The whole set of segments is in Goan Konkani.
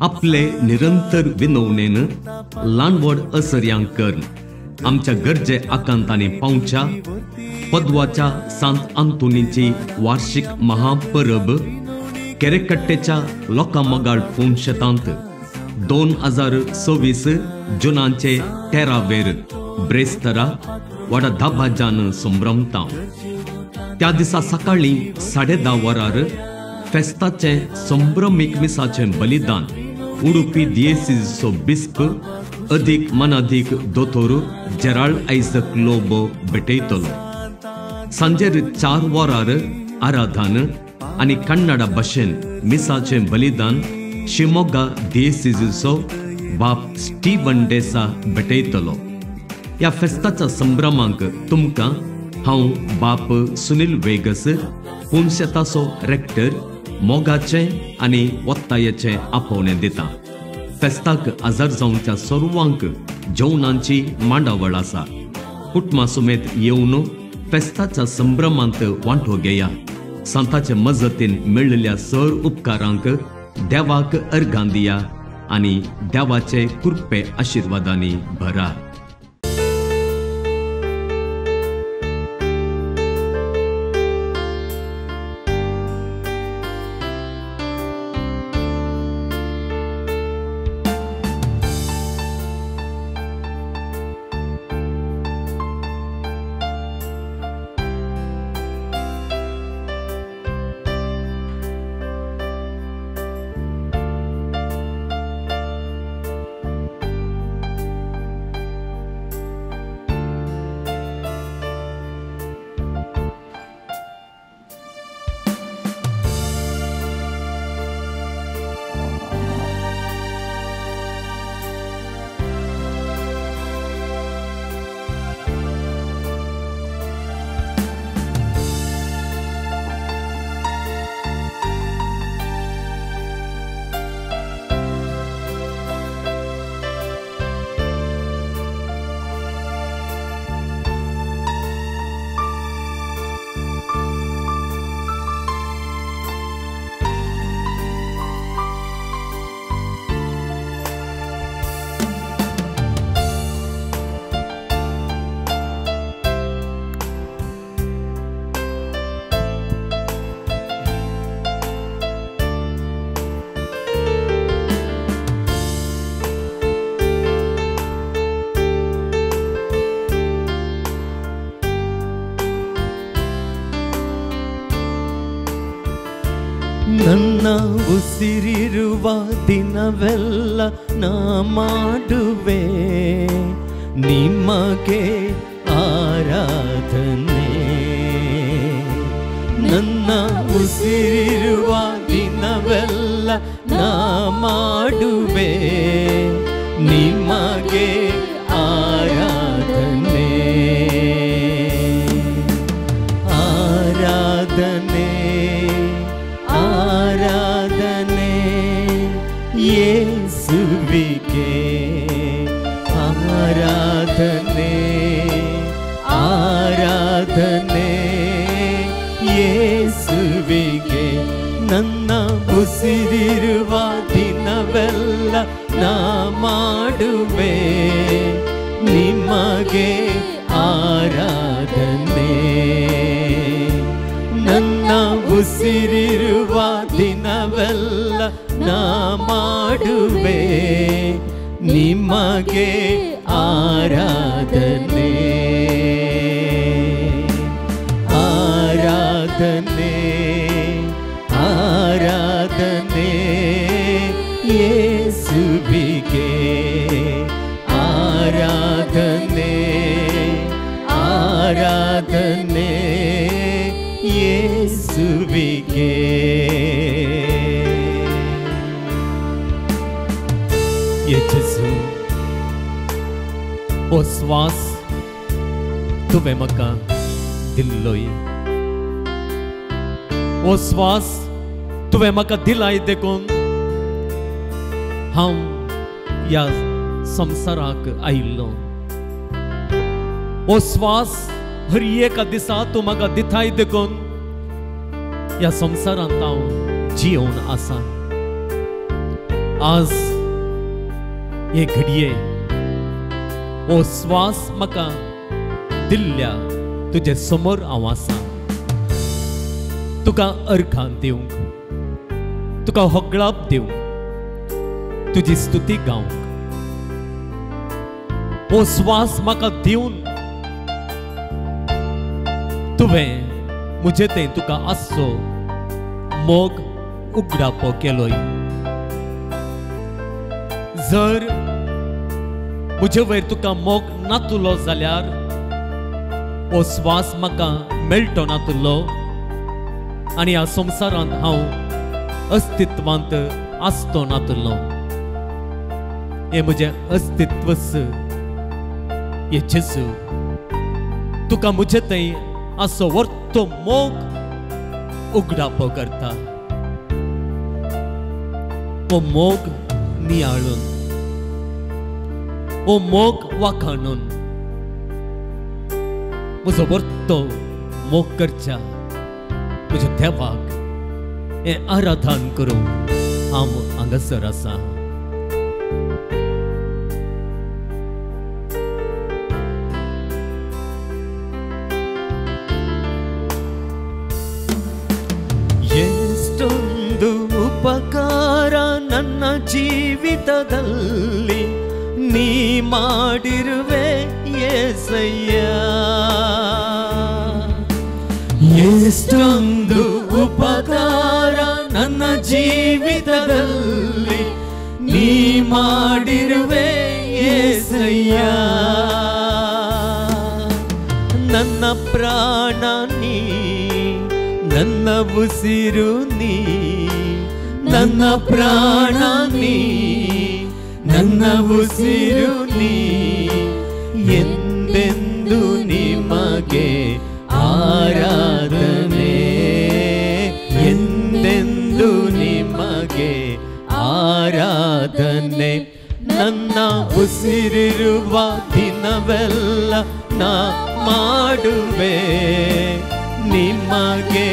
आपले निरंतर विनवणेन ल्हान व्हड असर्यांक करून आमच्या गरजे आकांतांनी पावच्या पदवाच्या सांत आंतोनीची वार्षिक महापरब केरेकट्टेच्या लोकां मोगाळ पुनशेतांत 2026 जुनाचे 13 वेर ब्रेस्तरा वाडा धाबाजान संभ्रमता। त्या दिसा सकाळी 10:30 वरार फेस्ताचें संभ्रमीक मिसाचें बलिदान उडुपी दियेसीचो बिस्प अधीक मनाधीक दोतोर जेराल्ड आयझक लोबो भेटयतलो। सांजेर 4 वरार आराधन आनी कन्नडा भाशेन मिसाचें बलिदान शिमोगा दियेसीचो बाप स्टीवन डेसा भेटयतलो। ह्या फेस्ताच्या संभ्रमांक तुमकां हांव बाप सुनील वेगस पुनशेताचो रेक्टर मोगाचें आनी वत्तायेचें आपोवणें दिता। फेस्ताक हजर जावच्या सर्वांक जेवणांची मांडावळ आसा। कुटुंबा समेत येवन फेस्ताच्या संभ्रमांत वांटो घेया। सांताचे मजतीन मेळिल्ल्या सर उपकारांक देवाक अर्घां दिया आनी देवाचे कृपे आशिर्वादांनी भरा। ನನ್ನ ಉಸಿರಿರುವ ದಿನವೆಲ್ಲ ನಾ ಮಾಡುವೆ ನಿಮಗೆ ಆರಾಧನೆ. ನನ್ನ ಉಸಿರಿರುವ ದಿನವೆಲ್ಲ ನಾ ಮಾಡುವೆ ನಿಮಗೆ ಆರಾಧನೆ. ಆರಾಧನೆ ಆರಾಧನೆ ಯೇಸುವಿಗೆ, ಆರಾಧನೆ ಆರಾಧನೆ ಯೇಸುವಿಗೆ. ನನ್ನ ಉಸಿರಿರುವ ದಿನವೆಲ್ಲ ನಾ ಮಾಡುವೆ ನಿಮಗೆ ಆರಾಧನೆ. ನನ್ನ ಉಸಿರಿರುವ ದಿನವೆಲ್ಲ ನಾ ಮಾಡುವೆ ನಿಮಗೆ ಆರಾಧನೆ. ಆರಾಧನೆ ಆರಾಧನೆ ಯೇಸುವಿಗೆ, ಆರಾಧನೆ ಆರಾಧನೆ ಯೇಸುವಿಗೆ. ये जेजू, ओ श्वास तुवें म्हाका दिल्लोय, ओ श्वास तुवें म्हाका दिलाय देखून हांव ह्या संवसाराक आयिल्लो. ओ श्वास हर एका दिसा तूं म्हाका दिताय देखून ह्या संवसारांत हांव जियोवन आसा. आज हे घडये हो श्वास म्हाका दिल्ल्या तुजे समोर हांव आसा, तुका अर्घां दिवंक, तुका होगळाप दिवंक, तुजी स्तुती गावंक। हो श्वास म्हाका दिवन तुवें म्हजे थंय तुका आसचो मोग उगडापो केलोय। जर म्हजे वयर तुका मोग नातुलो जाल्यार हो श्वास म्हाका मेळटो नातुलो आनी ह्या संवसारांत हांव अस्तित्वांत आसतो नातुलो। हें म्हजें अस्तित्वच हे जेजू, तुका म्हजे थंय असो वर्तो मोग उगडापो करता। हो मोग नियाळून, हो मोग वाखाणून म्हजो वर्तो मोग करच्या म्हज्या देवाक हें आराधन करूंक हांव हांगासर आसा। ಎಷ್ಟೊಂದು ಉಪಕಾರ ನನ್ನ ಜೀವಿತದಲ್ಲಿ ನೀ ಮಾಡಿರುವೆ ಯೇಸಯ್ಯ, ಎಷ್ಟೊಂದು ಉಪಕಾರ ನನ್ನ ಜೀವಿತದಲ್ಲಿ ನೀ ಮಾಡಿರುವೆ ಯೇಸಯ್ಯ. ನನ್ನ ಪ್ರಾಣ ನೀ, ನನ್ನ ಉಸಿರು ನೀ, ನನ್ನ ಪ್ರಾಣ ನೀ, ನನ್ನ ಉಸಿರು ನೀ, ಎಂದೆಂದು ನಿಮಗೆ ಆರಾಧನೆ, ಎಂದೆಂದು ನಿಮಗೆ ಆರಾಧನೆ. ನನ್ನ ಉಸಿರಿರುವ ದಿನವೆಲ್ಲ ನಾ ಮಾಡುವೆ ನಿಮಗೆ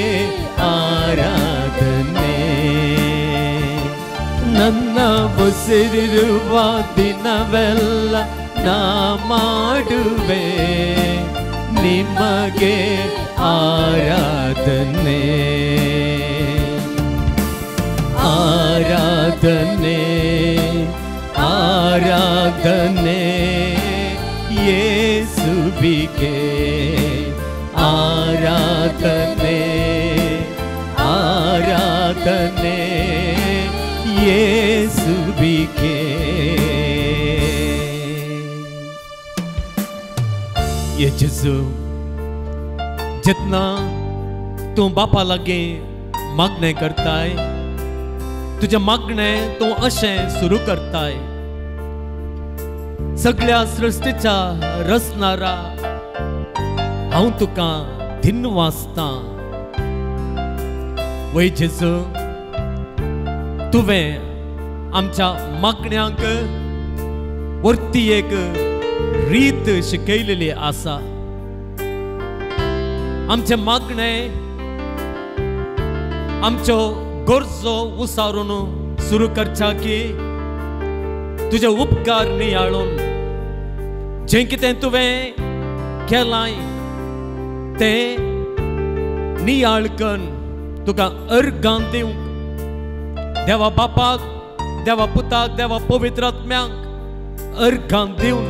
ಆರಾಧನೆ, ನನ್ನ ಉಸಿರಿರುವ ದಿನವೆಲ್ಲ ನಾ ಮಾಡುವೆ ನಿಮಗೆ ಆರಾಧನೆ, ಆರಾಧನೆ, ಆರಾಧನೆ ಯೇಸುವಿಗೆ, ಆರಾಧನೆ, ಆರಾಧನೆ ಯೇಸುವಿಗೆ. ये जेजू, जितना तूं बापा लागीं मागणें करताय, तुजें मागणें तूं अशें सुरू करताय, सगळ्या सृश्टीच्या रचणारा हांव तुका धिनवासतां। वय जेजू, तुवें आमच्या मागण्यांक वरती एक रीत शिकयलेली आसा। आमचें मागणें आमच्यो गरजो उसारून सुरू करच्या की तुजे उपकार नियाळून जें कितें तुवें केलां तें नियाळ करून तुका अर्घां दिवंक, देवा बापाक, देवा पुताक, देवा पवित्र आत्म्याक अर्घां दिवन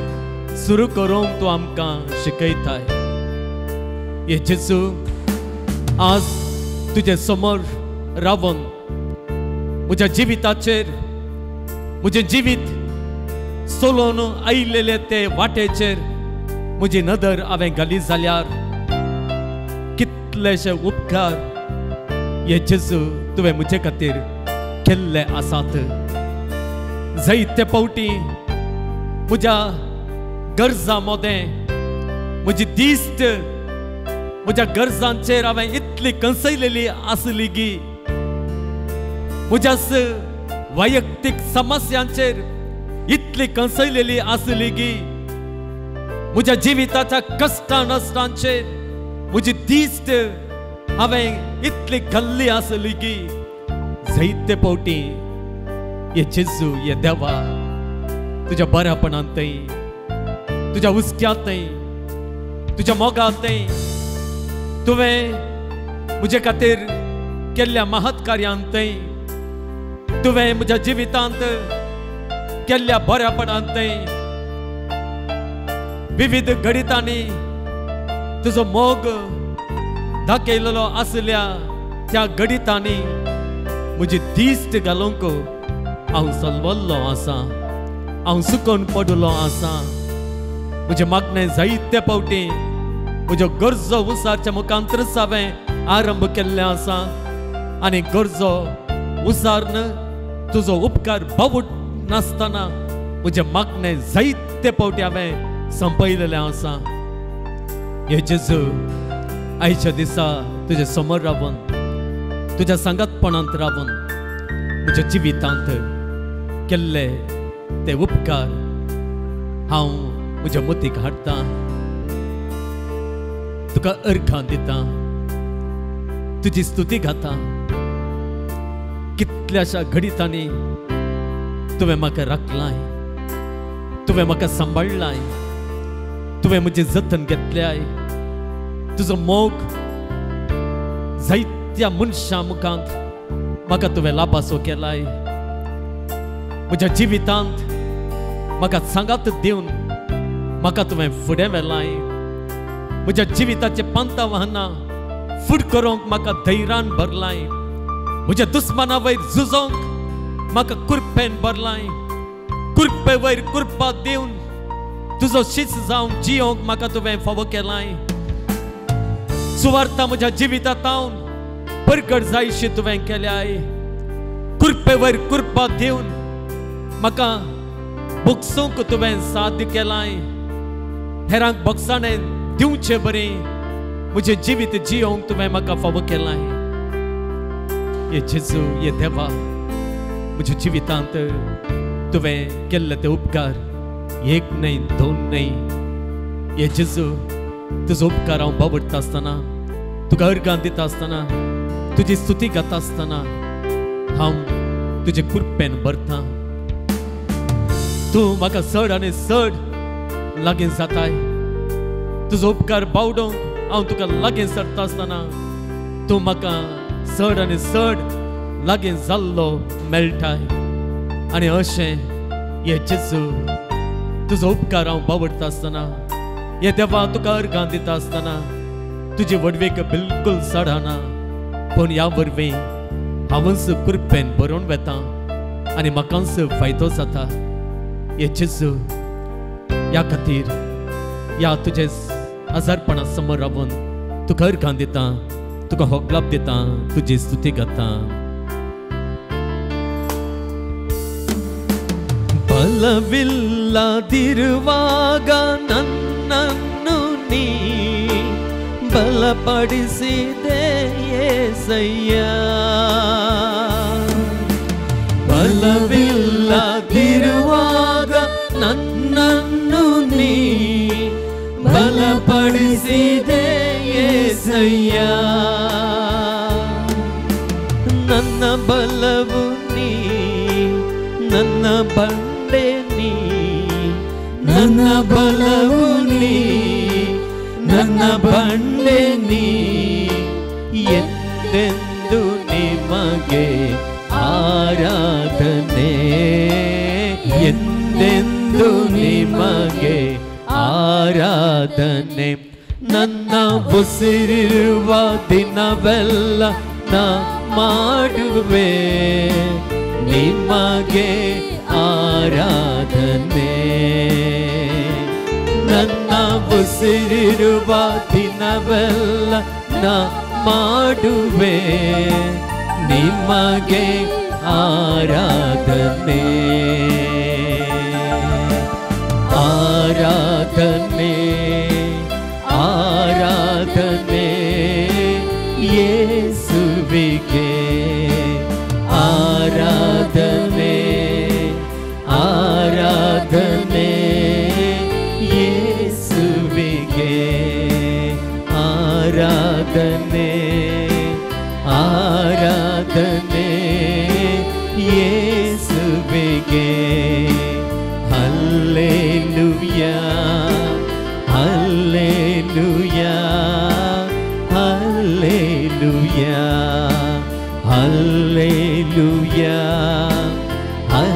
सुरू करूंक तूं आमकां शिकयताय। हे जेजू, आज तुजे समोर रावन म्हज्या जिविताचेर, म्हजें जिवीत चलोवन आयिल्ले ते वाटेचेर म्हजी नदर हांवें घाली जाल्यार कितलेशे उपकार हे जेजू तुवें म्हजे खातीर केल्ले आसात। जायते फावटी म्हज्या गरजां मदें म्हजी दिश्ट म्हज्या गरजांचेर हांवें इतली कंसयलेली आसली की म्हज्या वैयक्तीक समस्यांचेर इतली कंसयलेली आसली की म्हज्या जिविताच्या कश्टां नश्टांचेर म्हजी दिश्ट हांवें इतली घाल्ली आसली की जायते फावटी हे जेजू, हे देवा, तुज्या बऱ्यापणांतय, तुज्या हुस्क्यांतय, तुज्या मोगांतय तुवें म्हजे खातीर केल्ल्या महत् कार्यांतय, तुवें म्हज्या जिवितांत केल्ल्या बऱ्यापणांतय, विविध घडितांनी तुजो मोग दाखयलेलो आसल्या त्या घडितांनी म्हजी दिश्ट घालूंक हांव सलवल्लो आसा, हांव सुकोन पडलो आसा। म्हजें मागणें जायते फावटी म्हज्यो गरजो उसारच्या मुखांतरच हांवें आरंभ केल्लें आसा आनी गरजो उसारन तुजो उपकार बावूट नासतना म्हजें मागणें जायते फावटी हांवें संपयलेलें आसा। हे जेजू, आयच्या दिसा तुजे समोर रावन, तुज्या सांगातपणांत रावन म्हज्या जिवितांत केल्ले ते उपकार हांव म्हज्या मतीक हाडटा, तुका अर्घां दिता, तुजी स्तुती गाता। कितल्याशा घडितांनी तुवें म्हाका राखलाय, तुवें म्हाका सांबाळ्ळाय, तुवें म्हजें जतन घेतल्याय। तुजो मोग जायत्या मनशां मुखांत म्हाका तुवें लाभासो केलाय। म्हज्या जिवितांत म्हाका सांगात दिवन म्हाका तुवें फुडें व्हेलाय। म्हज्या जिविताचे पांता वाहनां फुड करूंक म्हाका धैर्यान भरलाय। म्हज्या दुस्माना वयर झुजोंक म्हाका कुरपेन भरलाय। कुरपे वयर कुरपा दिवन तुजो शिस्त जावन जियोंक म्हाका तुवें फावो केलाय। सुवार्ता म्हज्या जिवितांत परगट जायशी तुवें केल्याय। कुरपे वयर कुरपा दिवन म्हाका बोगसूंक तुवें साध्य केलाय। हेरांक बोगसाणें दिवचे बरें म्हजें जिवीत जियोंक तुवें म्हाका फावो केलाय। हे जेजू, हे देवा, म्हज्या जिवितांत तुवें केल्ले ते उपकार एक न्हय, दोन न्हय। हे जेजू, तुजो उपकार हांव बावडटा आसतना, तुका अर्घां दिता आसतना, तुजी स्तुती गाता आसतना हांव तुजे कृपेन भरता। तूं म्हाका चड आनी चड लागीं जाताय। तुजो उपकार बावडोंक हांव तुका लागीं सरता आसतना तूं म्हाका चड आनी चड लागीं जाल्लो मेळटाय। आनी अशें हे जेजू, तुजो उपकार हांव बावडटा आसतना, हे देवा तुका अर्घां दिता आसतना तुजी व्हडवीक बिलकुल चडना, पूण ह्या वरवीं हांवूच कृपेन भरून वेता आनी म्हाकाच फायदो जाता। हे जेजू, ह्या खातीर ह्या तुजे आजारपणा समोर रावन तुका अर्घां दिता, तुका होगलाप दिता, तुजी स्तुती गाता। ಬಲವಿಲ್ಲದಿರುವಾಗ ನನ್ನನ್ನು ನೀ ಬಲಪಡಿಸಿದೆ ಯೇಸಯ್ಯ. ಬಲವಿಲ್ಲದಿರುವಾಗ ನನ್ನನ್ನು ನೀ ಬಲಪಡಿಸಿದೆ ಯೇಸಯ್ಯ. ನನ್ನ ಬಲವು ನೀ, ನನ್ನ ಬಂಡೆ ನೀ, ನನ್ನ ಬಲವು ನೀ, ನನ್ನ ಬಂಡೆ ನೀ, ಎಂದೆಂದು ನಿಮಗೆ ಆರಾಧನೆ, ಎಂದೆಂದು ನಿಮಗೆ ಆರಾಧನೆ. ನನ್ನ ಉಸಿರಿರುವ ದಿನವೆಲ್ಲ ನಾ ಮಾಡುವೆ ನಿಮಗೆ ಆರಾಧನೆ. ನನ್ನ ಉಸಿರಿರುವ ದಿನವೆಲ್ಲ ನಾ ಮಾಡುವೆ ನಿಮಗೆ ಆರಾಧನೆ. ಆರಾಧನೆ, ಆರಾಧನೆ ಯೇಸುವಿಗೆ, ಆರಾಧನೆ, ಆರಾಧನೆ ಯೇಸುವಿಗೆ, ಆರಾಧನೆ, ಆರಾಧನೆ ಯೇಸುವಿಗೆ.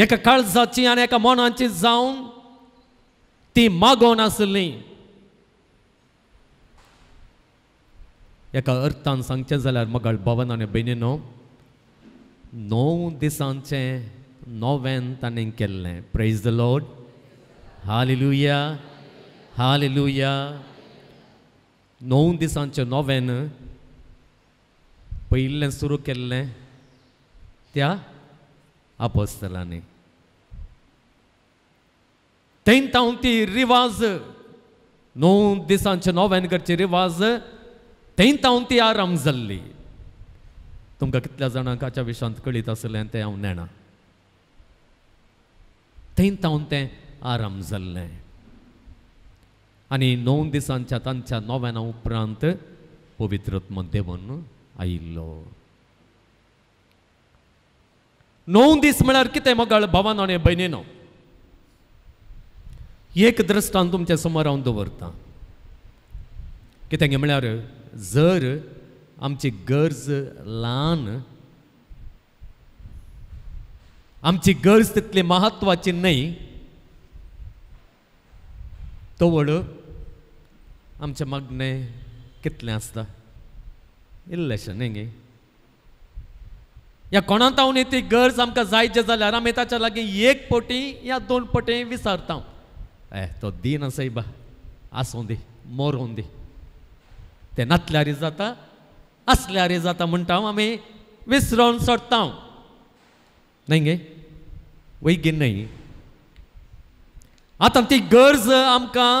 एका काळजाची आनी एका मनाची जावन ती मागोवन आसली. एका अर्थान सांगचें जाल्यार मगाळ भावान आनी भयणीनो, 9 दिसांचें नोवेन ताणें केल्लें. Praise the Lord, hallelujah, hallelujah. 9 दिसांचें नोवेन पयलें सुरू केल्लें त्या आपोस्तलांनी. थंय तावन ती रिवाज 9 दिसांचे नोवेन करची रिवाज थंय तावन ती आराम जाल्ली. तुमकां कितल्या जाणांक हाच्या विशयांत कळीत आसलें तें हांव नेणा. थंय तावन तें आराम जाल्लें आनी 9 दिसांच्या तांच्या नोवेना उपरांत पवित्र आत्मो देवून आयिल्लो. 9 दीस म्हळ्यार कितें मगाळ भावानो आनी भयणीनो? एक दृश्टांत तुमच्या समोर हांव दवरतां. कितें म्हळ्यार जर आमची गरज ल्हान, आमची गरज तितली म्हत्वाची न्हय, तवळ आमचें मागणें कितलें आसता? इल्लेशें न्ही गे. ह्या कोणांत ती गरज आमकां जाय जाल्यार आमी ताच्या लागीं 1 पटी या 2 पटी विचारता. ए तो दीन आसय बा, आसूं दी, मरों दी, तें नातल्यार जाता आसल्यार जाता म्हणटा आमी विसरोन सोडटा न्हय गे, वैगीन न्हय. आतां ती गरज आमकां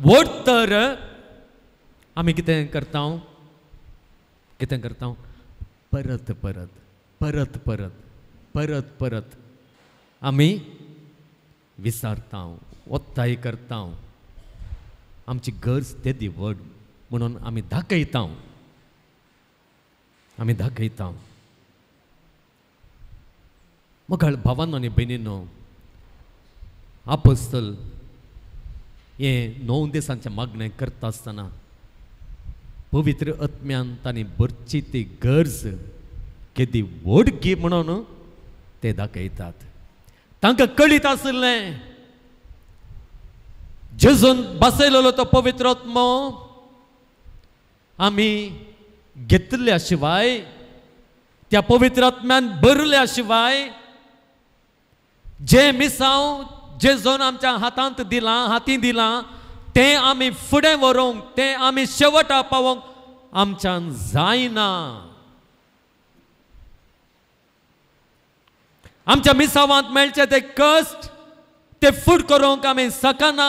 व्हड तर आमी कितें करता? कितें करता? परत परत परत परत परत परत आमी विसारता, ओत्ताय करता. आमची गरज तेदी व्हड म्हणून आमी दाखयता, आमी दाखयता. मगाळ भावानो आनी भयणीनो, आपोस्तल हें 9 दिसांचें मागणें करता आसतना पवित्र आत्म्यान तांणी भरची ती गरज केदी व्हड गी म्हणून ते दाखयतात. तांकां कळीत आशिल्लें जेजून बसयलेलो तो पवित्र आत्मो आमी घेतल्या शिवाय, त्या पवित्र आत्म्यान भरल्या शिवाय जे मिसांव जेजून आमच्या हातांत दिलां, हातीं दिलां, तें आमी फुडें व्हरूंक, तें आमी शेवटा पावोवंक आमच्यान जायना. आमच्या मिसावांत मेळचे ते कश्ट ते फूड करूंक आमी शकना.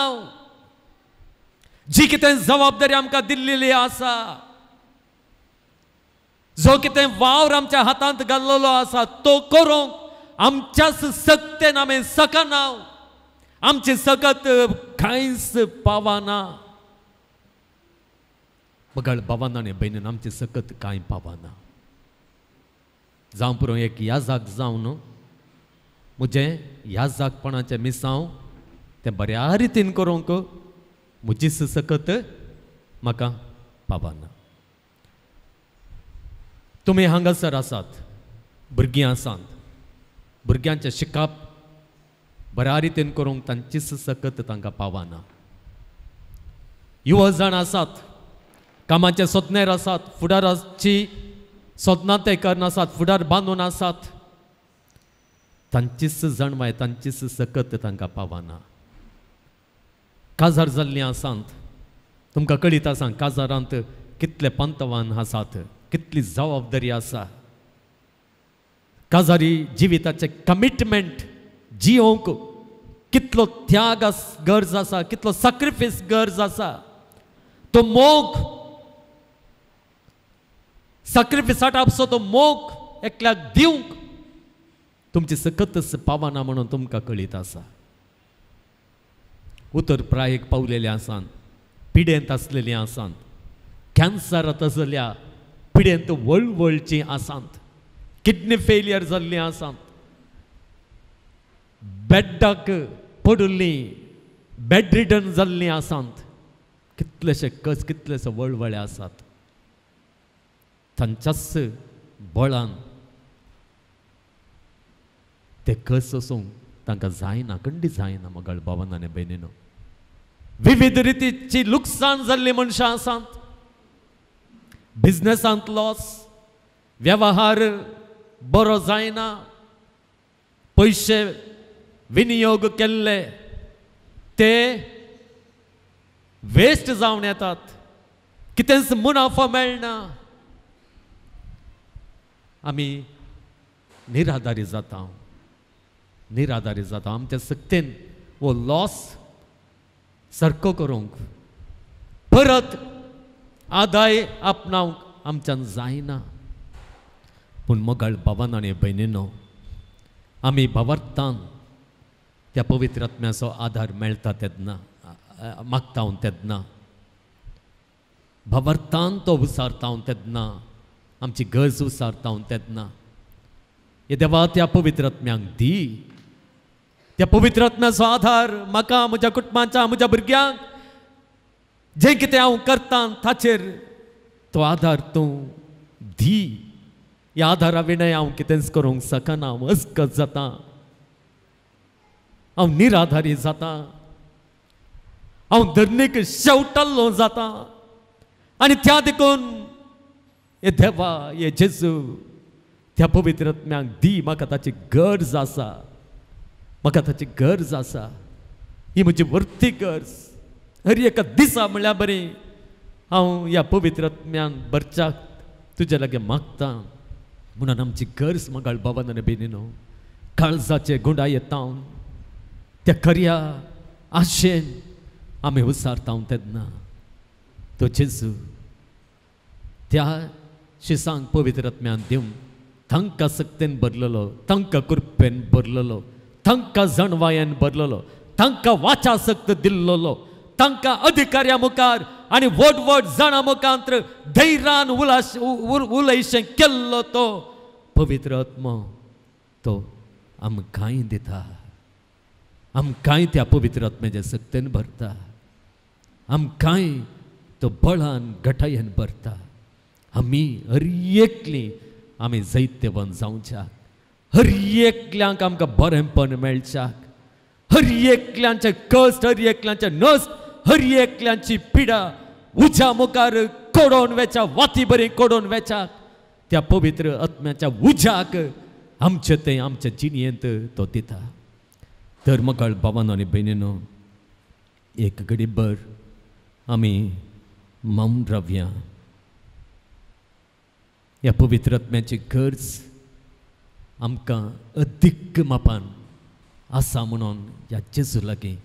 जी कितें जबाबदारी आमकां दिल्लेली आसा, जो कितें वावर आमच्या हातांत घाल्लेलो आसा तो करूंक आमच्याच सक्तेन आमी शकना. आमची सकत कांयच पावना. बगळ भावान आनी भयणीन, आमची सकत कांय पावना. जावं पुरो एक याजाक जावन म्हजें याजाकपणाचें मिसांव तें बऱ्या रितीन करूंक म्हजी सकत म्हाका पावना. तुमी हांगासर आसात, भुरगीं आसात, भुरग्यांचें शिकप बऱ्या रितीन करूंक तांचीच सकत तांकां पावना. युवा जाण आसात, कामाचे सोदनेर आसात, फुडाराची सोदनां ते करनासात, फुडार बांदून आसात, तांचीच जाणवाय, तांचीच सकत तांकां पावना. काजार जाल्लीं आसात, तुमकां कळीत आसा काजारांत कितले पंतवान आसात, कितली जबाबदारी आसा. काजारी जिविताचें कमिटमेंट जियोंक कितलो त्याग गरज आसा, कितलो सॅक्रिफायस गरज आसा. तो मोग सॅक्रिफायसाट आपसो तो मोग एकल्याक दिवंक तुमची सकतच पावना म्हणून तुमकां कळीत आसा. उतर प्रायेक पावलेले आसात, पिडेंत आसलेली आसात, कॅन्सरांत आसल्या पिडेंत वळवळची आसात, किडनी फेलियर जाल्लीं आसात, बेड्डाक पडिल्लीं, बेड रिडन जाल्लीं आसात, कितलेशे कस कितलेशे वळवळे आसात. तांच्याच बळान ते कस वचूंक तांकां जायना, खंडीत जायना. मगळ भावान आनी भयणीनो, विविध रितीची लुकसाण जाल्ली मनशां आसात. बिजनेसांत लॉस, वेव्हार बरो जायना, पयशे विनियोग केल्ले ते वेस्ट जावन येतात, कितेंच मुनाफो मेळना, आमी निराधारी जाता, निराधारी जाता. आमच्या सक्तेन वो लॉस सारको करूंक परत आदाय आपणावंक आमच्यान जायना. पूण मोगाळ भावान आनी भयणीनो, आमी भावार्थान त्या पवित्र आत्म्याचो आदार मेळटा तेन्ना, मागता तेन्ना, भावार्थान तो उसारता तेन्ना, आमची गरज उसारता तेन्ना, हे देवा त्या पवित्र आत्म्यांक दी. त्या पवित्र आत्म्याचो आधार म्हाका, म्हज्या कुटुंबाच्या, म्हज्या भुरग्यांक, जें कितें हांव करतां ताचेर तो आधार तूं दी. ह्या आधारा विणय हांव कितेंच करूंक शकना, हांव अस्कत जाता, हांव निराधारी जाता, हांव धरणीक शेवटल्लो जाता. आनी त्या देखून हे देवा, हे जेजू, त्या पवित्र आत्म्यांक दी. म्हाका ताची गरज आसा, म्हाका ताची गरज आसा. ही म्हजी वर्ती गरज. हर एका दिसा म्हणल्यार बरी हांव ह्या पवित्र आत्म्यान भरच्याक तुज्या लागीं मागता. म्हणून आमची गरज मगाळ बाबान आनी भयणीनो, काळजाचे गुंडा येता त्या खऱ्या आशेन आमी उसारता तेन्ना तो जेजू त्या शिसांक पवित्र आत्म्यान दिवन तांकां सक्तेन भरलेलो, तांकां कृपेन भरलेलो, तांकां जाणवायेन भरलेलो, तांकां वाचा सक्त दिल्लोलो, तांकां अधिकाऱ्या मुखार आनी व्हड व्हड जाणां मुखार धैर्यान उलयशें केल्लो तो पवित्र आत्मो तो आमकांय दिता. आमकांय त्या पवित्र आत्म्याच्या सक्तेन भरता, आमकांय तो बळान घटायेन भरता. आमी हर एकली आमी जैत्यवन जावच्याक, हर एकल्यांक आमकां बरेंपण मेळच्याक, हर एकल्यांचे कश्ट, हर एकल्यांचे नश्ट, हर एकल्यांची पिडा उज्या मुखार कोडोवन वेच्या, वाती बरी कोडोवन वेच्याक त्या पवित्र आत्म्याच्या उज्याक आमचे तें आमच्या जिणेंत तो दिता. तर मकाळ बाबान आनी भयणीनो, एक घडीभर आमी मावन रावया. ह्या पवित्र आत्म्याची गरज आमकां अदीक मापान आसा म्हणून ह्या जेजू लागीं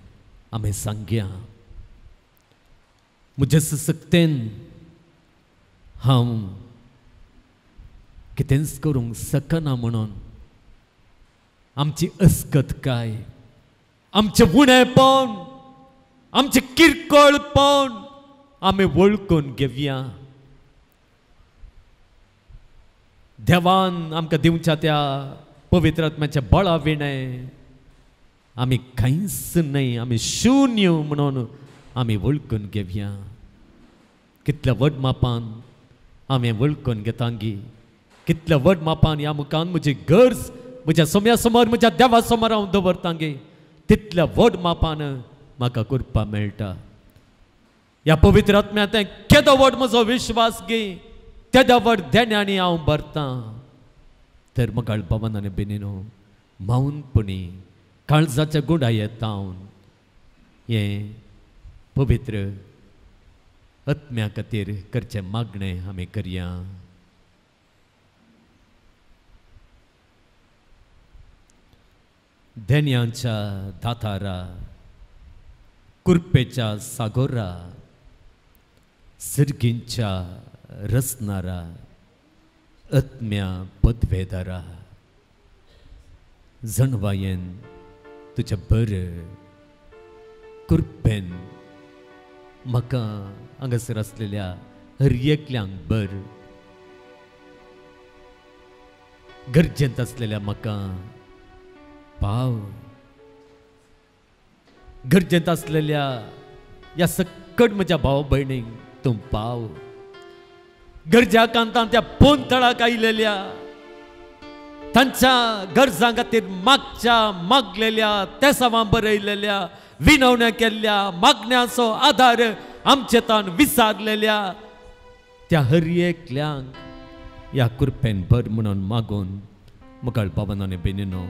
आमी सांगया. म्हजे सक्तेन हांव कितेंच करूंक शकना म्हणून आमची अस्कत काय, आमचें उणेपण, आमचें किरकोळपण आमी वळखून घेवया. देवान आमकां दिवच्या त्या पवित्र आत्म्याच्या बळा विणें आमी कांयच न्हय, आमी शून्य म्हणून आमी वळखून घेवया. कितल्या व्हड मापान आमी वळखून घेतांगी, कितल्या व्हड मापान ह्या मुखान म्हजी गरज म्हज्या सोम्या समोर, म्हज्या देवा समोर हांव दवरतांगी, तितल्या व्हड मापान म्हाका कृपा मेळटा. ह्या पवित्र आत्म्यांत केदो व्हड म्हजो विश्वास गी, तेदो व्हड देण्यांनी हांव भरतां. तर मगाळ बाबान आनी भयणीनो, मावनपणी काळजाच्या गुंडा येता हें पवित्र आत्म्या खातीर करचें मागणें आमी करया. देण्यांच्या दातारा, कुरपेच्या सागोरा, सिरगींच्या रचणारा, आत्म्या पदवेदारा, जणवायेन तुज्या बर कृपेन म्हाका हांगासर आसलेल्या हर एकल्यांक बर, गरजेंत आसलेल्या म्हाका पाव, गरजेंत आसलेल्या ह्या सकट म्हज्या भाव भयणींक तूं पाव, गरज्या कांतान त्या पोनतळाक आयलेल्या तांच्या गरजां खातीर मागच्या मागलेल्या तेसावां बरयलेल्या विनवण्या केल्ल्या मागण्याचो आदार आमचे तान विसारलेल्या त्या हर एकल्यांक ह्या कृपेन भर म्हणून मागून मुखार बाबान आनी भयणीनो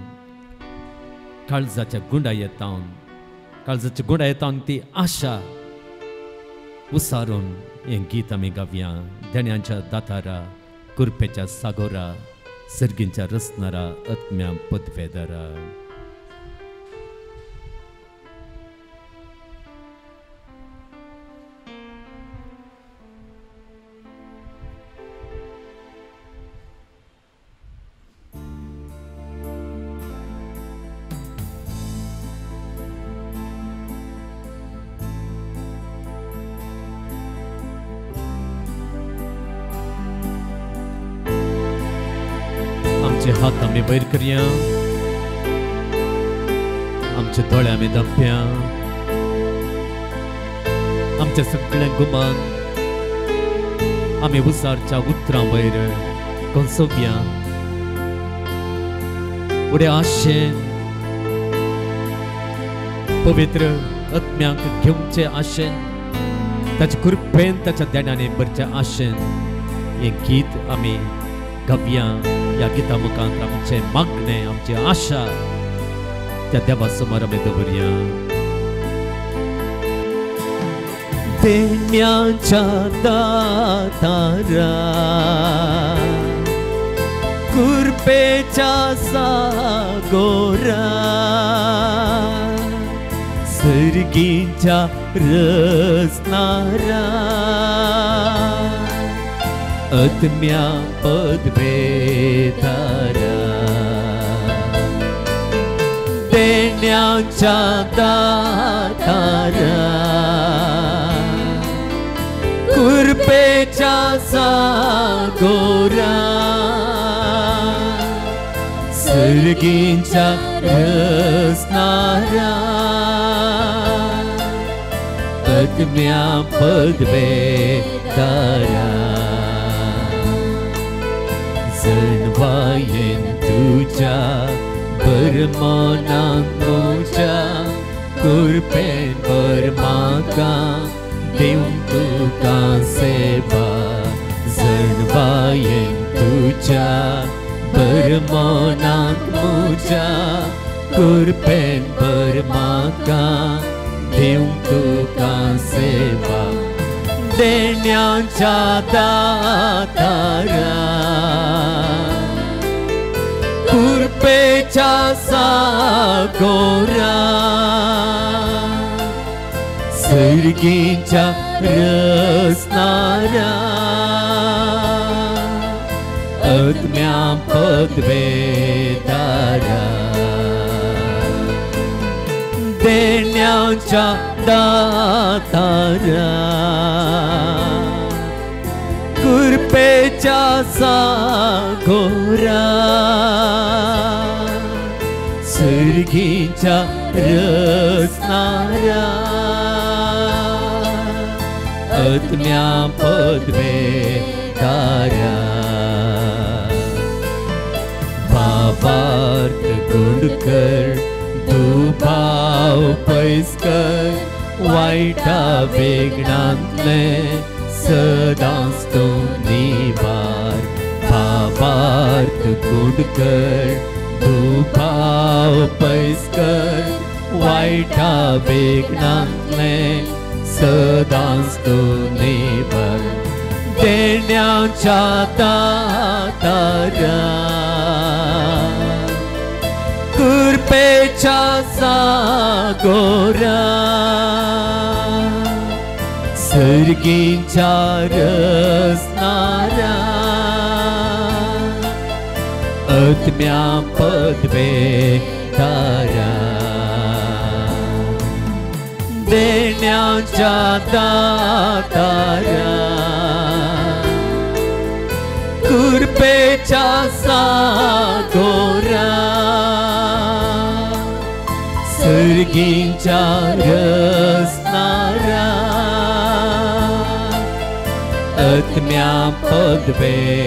काळजाच्या गुंडा येतावन काळजाच्या गुंडा येतावन ती आशा उसारून हें गीत आमी गावया. देण्यांच्या दातारा, कृपेच्या सागोरा, सर्गींच्या रचणारा, आत्म्या पदवेदारा. आमचे हात आमी वयर करया, आमचे दोळे आमी धांपया, आमच्या सगळ्या गुमान आमी उसारच्या उतरां वयर कोसोवया. उड्या आशेन पवित्र आत्म्याक घेवचे आशेन, ताचे कृपेन ताच्या देण्याने भरचे आशेन हें गीत आमी गावया. ह्या गीता मुखांत आमचें मागणें, आमची आशा त्या देवा समोर आमी दवरया. देण्याच्या दातारा, कृपेच्या सागोरा, सर्गीच्या रचणारा, आत्म्या पदवेदारा. देण्याच्या दातारा, कृपेच्या सागोरा, सर्गीच्या रचणारा, आत्म्या पदवेदारा. जणवायेन तुझ्या बरमनाक म्हज्या कृपेन भर म्हाका दिवंक तुका सेवा. जणवायेन तुझ्या बरमनाक म्हज्या कृपेन भर म्हाका दिवंक तुका सेवा. देण्याच्या दातारा, कृपेच्या सागोरा, सर्गीच्या रचणारा, आत्म्या पदवेदारा. देण्याच्या दातारा, कृपेच्या सागोरा, सर्गीच्या रचणारा, आत्म्या पदवेदारा. भावार्थ गुंडकर, दुबाव पयस कर, वायटा वेगणांतलें सदांच तूं निवार. भावार्थ गुंडकर, दुबाव पयस कर, वायटा वेगणांतलें सदांच तूं निवार. देण्याच्या दातारा, कृपेच्या सागोरा, सर्गीच्या रचणारा, आत्म्या पदवेदारा. देण्याच्या दातारा, कृपेच्या सागोरा, सर्गीच्या रचणारा, आत्म्या पदवेदारा.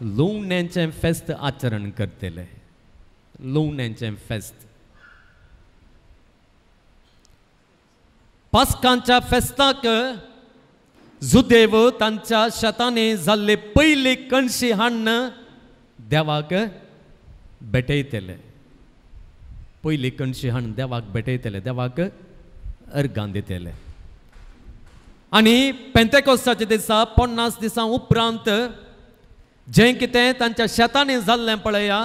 लुवण्यांचें फेस्त आचरण करतले. लुवण्यांचें फेस्त, पास्कांच्या फेस्ताक जुदेव तांच्या शेतांनी जाल्ले पयली कणशी हाडून देवाक भेटयतले. पयली कणशी हाडून देवाक भेटयतले, देवाक अर्गां दितले. आनी पेंतेकोस्ताच्या दिसा 50 दिसां उपरांत जें कितें तांच्या शेतांनी जाल्लें पळया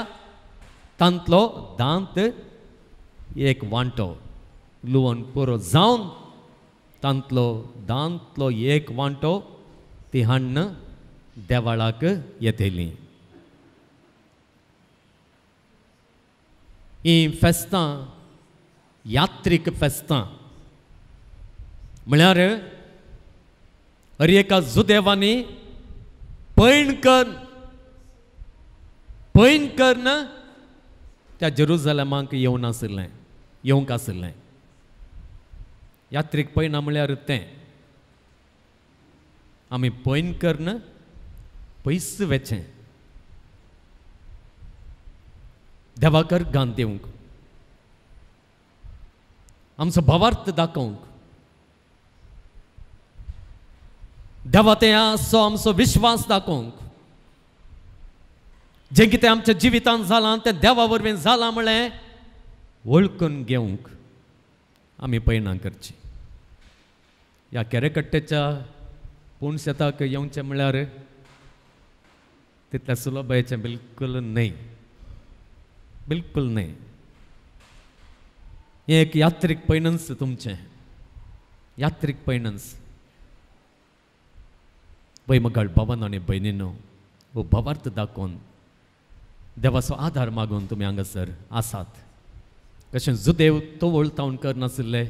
तांतलो दांत एक वांटो लुवन पुरो जावन तांतलो दांतलो एक वांटो ती हाडून देवाळाक येतली. ही फेस्तां यात्रीक फेस्तां म्हळ्यार हर एका जुदेवांनी पैण करून त्या जेरुजलेमाक येवन आशिल्लें, येवंक आशिल्लें. यात्रीक पैणा म्हळ्यार तें आमी पैण करून पयस वेचें, देवाक अर्गां दिवंक, आमचो भावार्थ दाखोवंक, देवा ते आसो आमचो विश्वास दाखोवंक, जें कितें आमच्या जिवितांत जालां तें देवा वरवीं जालां म्हळें वळखून घेवंक आमी पयणां करची. ह्या केरेकट्टेच्या पूण शेताक येवचें म्हळ्यार तितल्या सुलभायेचें बिलकुल न्हय, बिलकुल न्हय. हें एक यात्रीक पयणच तुमचें, यात्रीक पयणच. पय मगाळ भावान आनी भयणीनो, हो भावार्थ दाखोवन देवाचो आदार मागून तुमी हांगासर आसात. कशें जुदेव तवळ तावन करनाशिल्ले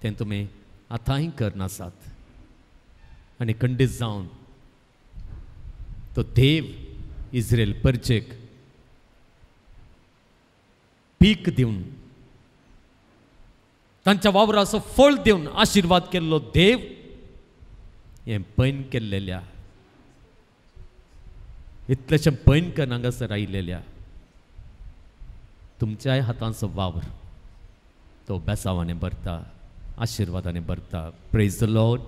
तें तुमी आतांय करनासात. आनी खंडीत जावन तो देव इस्रायल परजेक पीक दिवन तांच्या वावराचो फळ दिवन आशिर्वाद केल्लो देव हें पैन केल्लेल्या इतलेशें पैन करून हांगासर आयिल्ल्या तुमच्याय हातांचो वावर तो बेसावांनी भरता, आशिर्वादांनी भरता. Praise the Lord,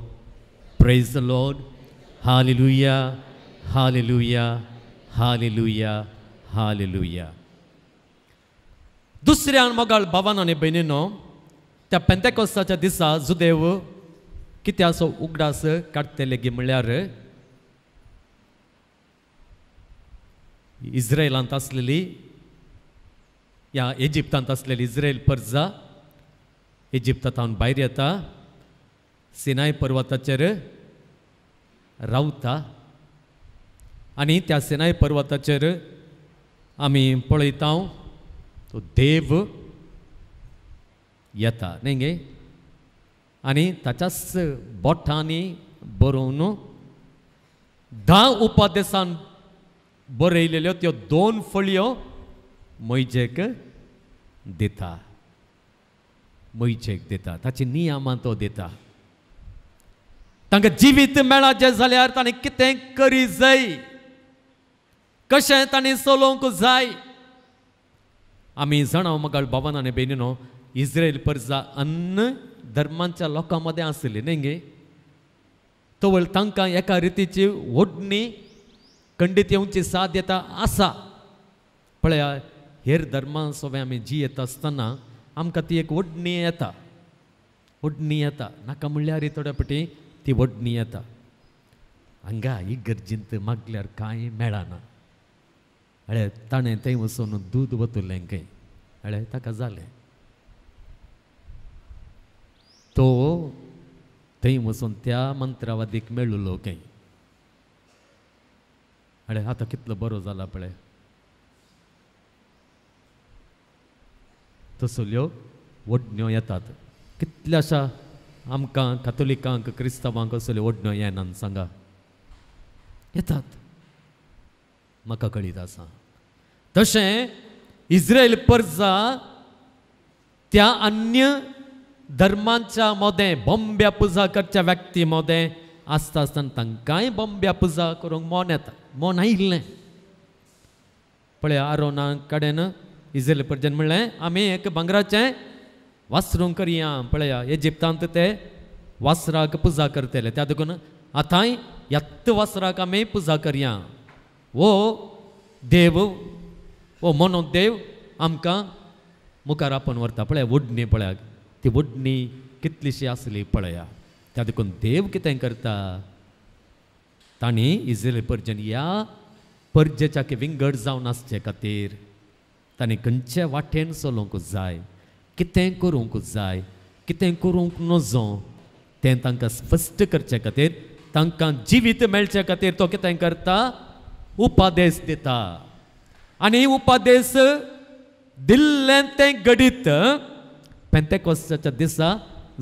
praise the Lord. Hallelujah, hallelujah, hallelujah, hallelujah. दुसऱ्या मोगाळ भावान आनी भयणीनो, त्या पेंतेकोस्ताच्या दिसा जुदेव कित्याचो उगडास काडटले गी म्हळ्यार इस्रायलांत आसलेली या इजिप्तांत आसलेली इस्रायल परजा इजिप्तांत भायर येता, सिनाय पर्वताचेर रावता आनी त्या सिनाय पर्वताचेर आमी पळयता तो देव येता न्ही गे, आनी ताच्याच बोटांनी बरोवन 10 उपदेसान बरयलेल्यो त्यो 2 फळयो मोयजेक दिता, मोयजेक दिता. ताची नियमां तो दिता. तांकां जिवीत मेळाचें जाल्यार ताणें कितें करी जाय, कशें ताणें चलोवंक जाय. आमी जाणा मगाळ भावान आनी भयणीनो, इस्रायल परजा अन्न धर्मांच्या लोकां मदें आसली न्ही गे, तवळ तांकां एका रितीची ओडणी खंडीत येवची साध्यता आसा. पळया हेर धर्मां सोबे आमी जियेत आसतना आमकां ती एक ओडणी येता, ओडणी येता. नाका म्हणल्यार थोड्या पटी ती ओडणी येता. हांगा ही गरजेंत मागल्यार कांय मेळना. अळे ताणें थंय वचून दूद वतलें खंय, अळे ताका जालें. तो थंय वचून त्या मंत्रवादीक मेळुलो खंय. अळे आतां कितलो बरो जाला पळय. तसल्यो ओडण्यो येतात कितल्याशा आमकां कातोलिकांक क्रिस्तांवांक असल्यो ओडण्यो येनात सांगा, येतात. म्हाका कळीत आसा. तशें इस्रायल परजा त्या अन्य धर्मांच्या मदें बॉम्ब्या पुजा करच्या व्यक्ती मदें आसता आसतना तांकांय बॉम्ब्या पुजा करूंक मन येता, मन आयिल्लें. पळया आरोना कडेन इस्रायल परजन म्हणलें आमी एक भांगराचें वासरूंक करया. पळया इजिप्तांत ते वासराक पुजा करतले, त्या देखून आतांय ह्याच वासराक आमी पुजा करया. वो देव, वो मोनो देव आमकां मुखार आपोवन व्हरता. पळया वडणी, पळया ती वडणी कितलीशी आसली पळया. त्या देखून देव कितें करता, तांणी इस्रायल परजन ह्या परजेच्या विंगड जावन आसचे खातीर तांणी खंयचे वाटेन चलोवंक जाय, कितें करूंक जाय, कितें करूंक नजो तें तांकां स्पश्ट करचे खातीर, तांकां जिवीत मेळचे खातीर तो कितें करता, उपादेश दिता. आनी उपादेश दिल्लें तें घडीत पेंतेकोस्ताच्या दिसा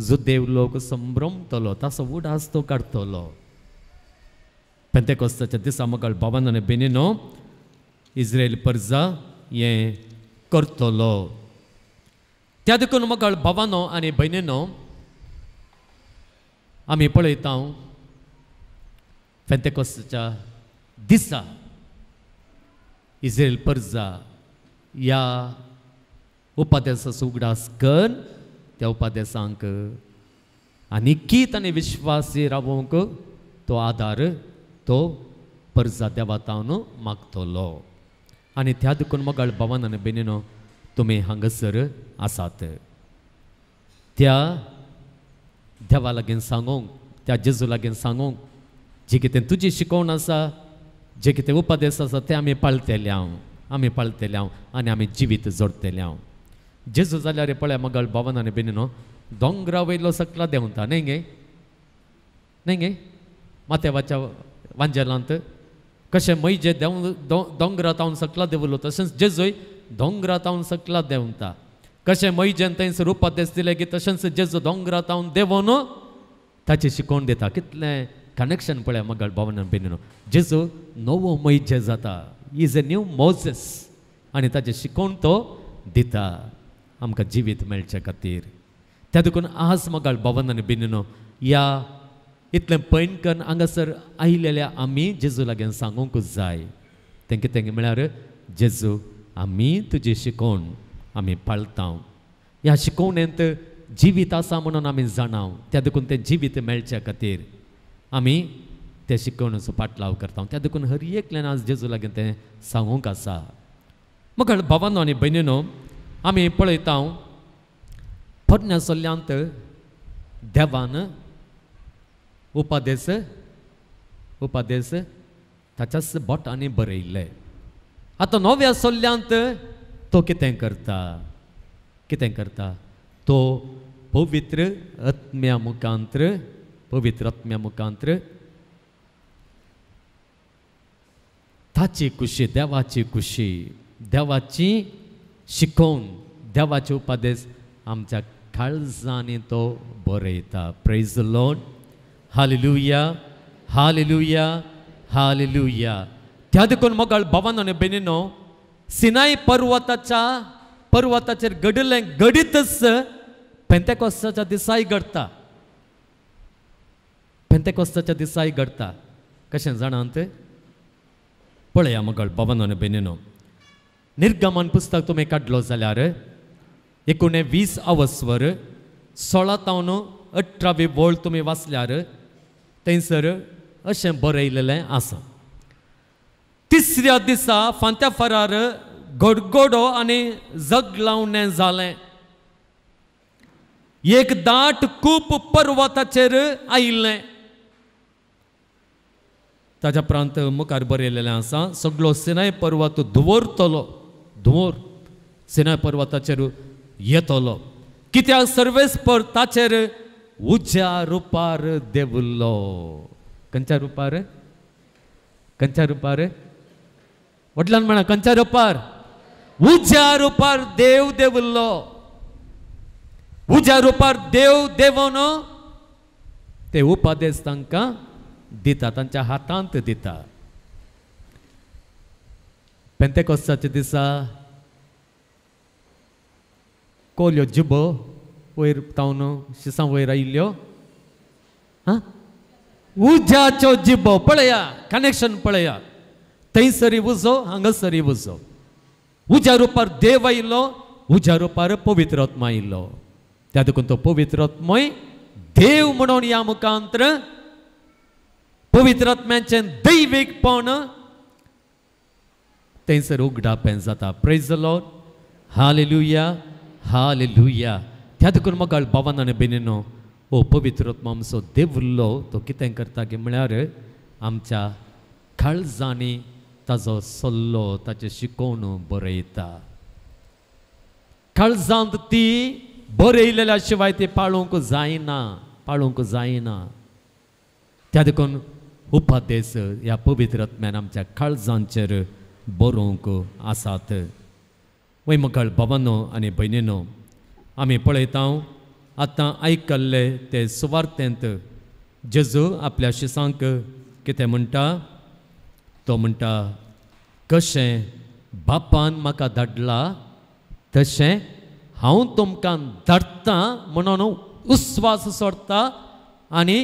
जुदेव लोक संभ्रमतलो, ताचो उडास तो काडटलो. पेंतेकोस्ताच्या दिसा मगळ भावान आनी भयणीनो इस्रायल परजा हें करतलो. त्या देखून मगळ भावानो आनी भयणीनो आमी पळयता पेंतेकोस्ताच्या दिसा इस्रायल परजा ह्या उपादेसाचो उगडास कर त्या उपादेसांक आनी ताणें विश्वासी रावोवंक तो आदार तो परजा देवातावन मागतलो. आनी त्या देखून मगळ भावान आनी भयणीनो तुमी हांगासर आसात, त्या देवा लागीं सांगूंक, त्या जेजू लागीं सांगूंक जी कितें तुजी शिकवण आसा, जे कितें उपदेश आसा ते आमी पाळतेले हांव, आमी पाळतेले हांव आनी आमी जिवीत जोडतेले हांव. जेजू जाल्यार पळय मगळ भावान आनी भयणीनो दोंगरा वयलो सकला देंवता न्हय गे, न्हय गे, माथ्यावाच्या वांजेलांत कशें मैजे देंव दोंगरा तावन सकला देंवलो तशेंच जेजूय दोंगरा तावन सकला देंवता. कशें मैजेन थंयसर उपदेश दिले की तशेंच जेजू दोंगरा तावन देंवोन ताची शिकवण दिता. कितलें कनेक्शन पळय मगळ भावान आनी भयणीनो. जेजू नवो मैजे जाता, is a new Moses, आनी ताचें शिकवण तो दिता आमकां जिवीत मेळचे खातीर. त्या देखून आज मगळ भावान आनी भयणीनो ह्या इतलें पैन कन्न हांगासर आयिल्ल्या आमी जेजू लागीं सांगूंकूच जाय. तें कितें म्हळ्यार जेजू आमी तुजी शिकवण आमी पाळता, ह्या शिकवणेंत जिवीत आसा म्हणून आमी जाणाव, त्या देखून तें जिवीत मेळचे खातीर आमी ते शिकवणेचो पाटलाव करता. त्या देखून हर एकल्यान आज जेजू लागीं तें सांगूंक आसा. मगळ भावानो आनी भयणीनो आमी पळयता पोरण्या सल्ल्यांत देवान उपादेश उपादेश ताच्याच बोटांनी बरयल्ले. आतां नव्या सल्ल्यांत तो कितें करता, कितें करता, तो पवित्र आत्म्या मुखांत्र, पवित्र आत्म्या मुखांत्र ताची खुशी, देवाची खुशी, देवाची शिकोवन, देवाचे उपदेश आमच्या काळजांनी तो बरयता. Praise the Lord, hallelujah, hallelujah, hallelujah. त्या देखून मोगाळ भावानो आनी भयणीनो सिनाय पर्वताच्या पर्वताचेर घडिल्लें घडीतच पेंतेकोस्ताच्या दिसाय घडटा, पेंतेकोस्ताच्या दिसाय घडटा. कशें जाणांत पळया मोगाळ भावानो आनी भयणीनो, निर्गमन पुस्तक तुमी काडलो जाल्यार 19 अवस्वर 16 तावन 18 वळ तुमी वाचल्यार थंयसर अशें बरयलेलें आसा. तिसऱ्या दिसा फांत्या फारार गडगडो आनी जगलावणें जालें. एक दाट कूप पर्वताचेर आयिल्लें. ताच्या प्रांत मुखार बरयलेलें आसा, सगळो सिनाय पर्वत धुंवरतलो, धुंवर सिनाय पर्वताचेर येतलो, कित्याक सर्वेस्पर ताचेर उज्या रुपार देवलो. खंयच्या रुपार? खंयच्या रुपार? वडल्यान म्हणा, खंयच्या रुपार? उज्या रुपार देव देवलो. उज्या रुपार देव देवोन ते उपदेश तांकां दिता, तांच्या हातांत दिता. पेंतेकोस्ताच्या दिसा कोल्यो जिबो वयर तावन शिसां वयर आयिल्ल्यो, हां उज्याच्यो जिबो. पळया कनेक्शन पळया, थंयसरी उजो हांगासरी उजो. उज्या रुपार देव आयिल्लो, उज्या रुपार पवित्र आत्मा आयिल्लो. त्या देखून तो पवित्र आत्मोय देव म्हणून ह्या मुखांतर पवित्र आत्म्याचें दैवीकपण थंयसर उगडापें जाता. Praise the Lord, hallelujah, hallelujah. त्या देखून मोगाळ भावान आनी भयणीनो, हो पवित्र आत्मा आमचो देव उरलो तो कितें करता की म्हळ्यार आमच्या काळजांनी ताजो सल्लो, ताचें शिकोवन बरयता. काळजांत ती बरयलेल्या शिवाय ती पाळूंक जायना, पाळूंक जायना. त्या देखून उपदेश ह्या पवित्र आत्म्यान आमच्या काळजांचेर बरोवंक आसात. वय मोगाळ भावानो आनी भयणीनो, आमी पळयता आतां आयकल्ले ते सुवार्तेंत जेजू आपल्या शिसांक कितें म्हणटा? तो म्हणटा, कशें बापान म्हाका धाडला तशें हांव तुमकां धाडटा म्हणून उस्वास सोडटा आनी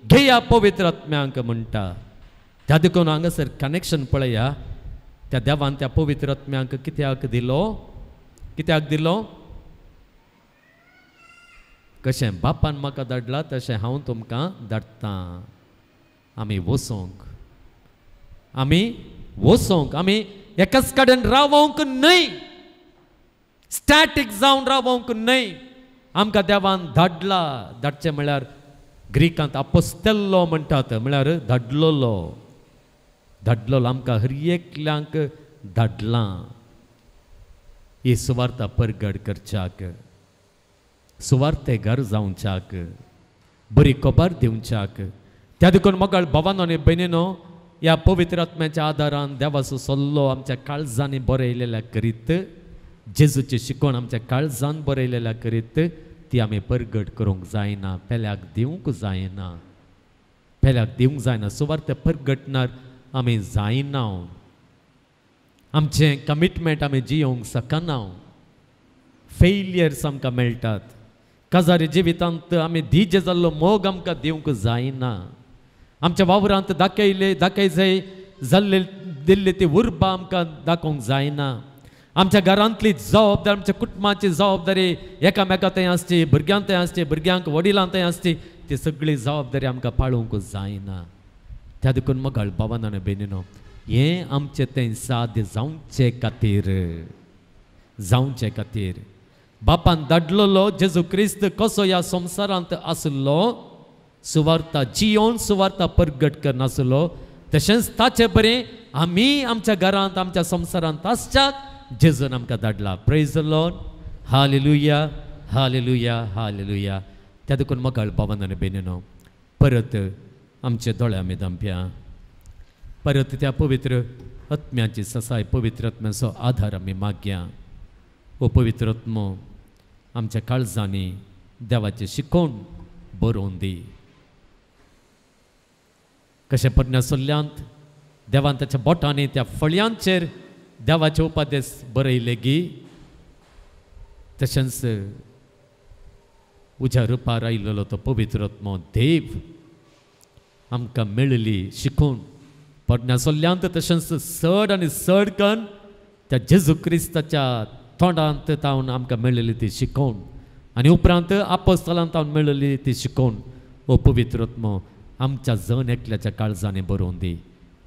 घेया पवित्र आत्म्यांक म्हणटा. त्या देखून हांगासर कनेक्शन पळया, त्या देवान त्या पवित्र आत्म्यांक कित्याक दिलो? कित्याक दिलो? कशें बापान म्हाका धाडला तशें हांव तुमकां धाडटा. आमी वचोंक, आमी वचोंक, आमी एकाच कडेन रावोंक न्हय, स्टॅटीक जावन रावोंक न्हय. आमकां देवान धाडला. धाडचें म्हळ्यार ग्रीकांत आपोस्तेल्लो म्हणटात, म्हळ्यार धाडलोलो, धाडलोलो. आमकां हर एकल्यांक धाडलां ही सुवार्ता परगट करच्याक, सुवार्ते घर जावच्याक, बरी खबर दिवच्याक. त्या देखून मोगाळ भावानो आनी भयणीनो, ह्या पवित्र आत्म्याच्या आदारान देवाचो सल्लो आमच्या काळजांनी बरयलेल्या करीत, जेजूची शिकवण आमच्या काळजान बरयलेल्या करीत ती आमी परगट करूंक जायना, पेल्याक दिवंक जायना, पेल्याक दिवंक जायना. सुवार्थ परगटणार आमी जायना, आमचें कमिटमेंट आमी जियोंक शकना, फेलियर्स आमकां मेळटात. काजारी जिवितांत आमी धीज जाल्लो मोग आमकां दिवंक जायना. आमच्या वावरांत दाखयले दाखय जाय जाल्ले दिल्ली ती उर्बा आमकां दाखोवंक जायना. आमच्या घरांतली जबाबदारी, आमच्या कुटुंबाची जबाबदारी एकामेका थंय आसची, भुरग्यां थंय आसची, भुरग्यांक वडिलां थंय आसची, ती सगळी जबाबदारी आमकां पाळूंक जायना. त्या देखून मोगाळ भावान आनी भयणीनो, हें आमचें तें साध्य जावचे खातीर, जावचे खातीर बापान धाडलेलो जेजू क्रिस्त कसो ह्या संवसारांत आसलो, सुवार्ता जियोन सुवार्ता परगट करनासलो, तशेंच ताचे बरें आमी आमच्या घरांत आमच्या संवसारांत आसच्याक जेजून आमकां धाडला. Praise the Lord, hallelujah, hallelujah, hallelujah. त्या देखून मोगाळ भावान आनी भयणीनो, परत आमचे दोळे आमी धांपया, परत त्या पवित्र आत्म्याची ससाय, पवित्र आत्म्याचो आधार आमी मागया. हो पवित्र आत्मो आमच्या काळजांनी देवाचें शिकोवन बरोवन दी. कशें परण्या सोल्ल्यांत देवान ताच्या बोटांनी त्या फळयांचेर देवाचे उपदेश बरयले गी, तशेंच उज्या रुपार आयिल्लो तो पवित्र आत्मो देव आमकां मेळिल्ली शिकून परण्या सोल्ल्यांत तशेंच चड आनी चड कन्न त्या जेजू क्रिस्ताच्या तोंडांत तावन आमकां मेळिल्ली ती शिकोवन आनी उपरांत आपोस्तलांत तावन मेळिल्ली ती शिकोवन हो पवित्र आत्मो आमच्या जण एकल्याच्या काळजांनी बरोवन दी,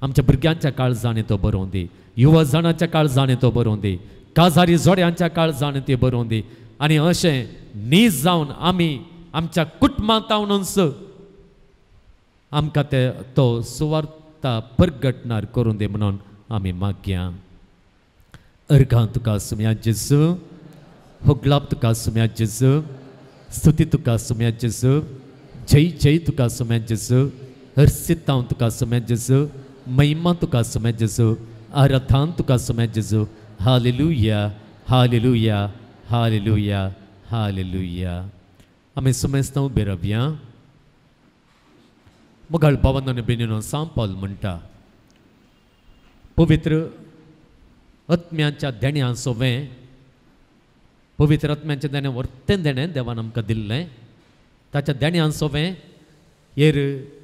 आमच्या भुरग्यांच्या काळजांनी तो बरोवन दी, युवा जाणांच्या काळजांनी तो बरोवन दी, काजारी जोड्यांच्या काळजांनी ती बरोवन दी. आनी अशें नीज जावन आमी आमच्या कुटुंबांत तावनूच आमकां ते तो सुवार्ता परगटणार करून दी म्हणून आमी मागया. अर्घां तुका सुम्या जेजू, होगलाप तुका सुम्या जेजू, स्तुती तुका सुम्या जेजू, जय जय तुका सुम्या जेजू, हर्षितांव तुका सुम्या जेजू, महिमा तुका सुम्या जेजू, आराधन तुका सुम्या जेजू. Hallelujah, hallelujah, hallelujah, hallelujah. आमी सुमेस्तां उबे रावया. मोगाळ भावान आनी भयणीनो, सांपाल म्हणटा पवित्र आत्म्याच्या देण्या सोवें, पवित्र आत्म्याचें देणें वर्तें देणें देवान आमकां दिल्लें, ताच्या देण्यान सोवें हेर